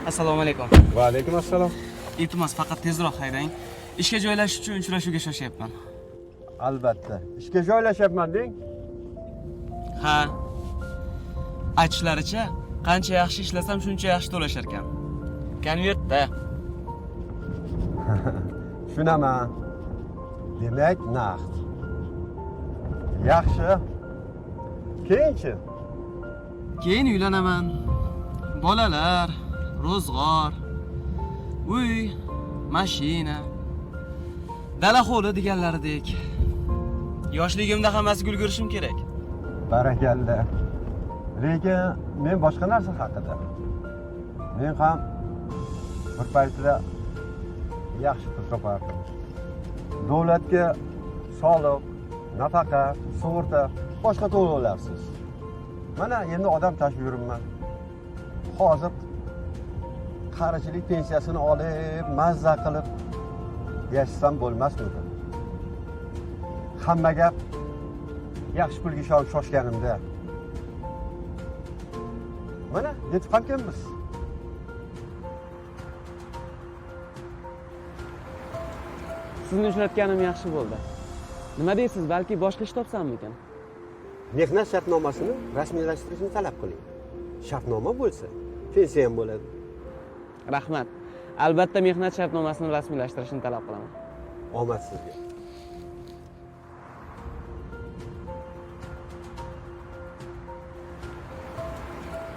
Assalomu alaykum. Va alaykum assalom. Iltimos, faqat tezroq haydang. Ishga joylashish uchun uchrashuvga shoshyapman. Albatta. Ishga joylashyapman deng. Ha. Aytishlaricha, qancha yaxshi ishlasam shuncha yaxshi to'lashar ekan. Konvertda. Tushunaman. Demak, naqd. Yaxshi. Keyinchi? Keyin uylanaman. Bolalar, ro'zg'or, uy, mashina, dala hovli deganlaridek. Yoshligimda hammasi gulgurishim kerak. Barakalla. Lekin men boshqa narsa haqida. Men ham bir paytda yaxshi pul topardim. Davlatga soliq, nafaqa, sug'urta, boshqa to'lovlarsiz. Mana endi odam tashib yuribman. Hozir qarichilik pensiyasini olib, mazza qilib yashasam bo'lmasmidi? Hamma gap yaxshi pulga ishonib shoshganimda. Mana yetib ham kelamiz. Sizni uchratganim yaxshi bo'ldi. Nima deysiz, balki boshqa ish topsammikan? Mehnat shartnomasini rasmiylashtirishni talab qiling. Shartnoma bo'lsa, pensiya ham bo'ladi. Rahmat. Albatta mehnat shartnomasini rasmiylashtirishni talab qilaman. Omad sizga.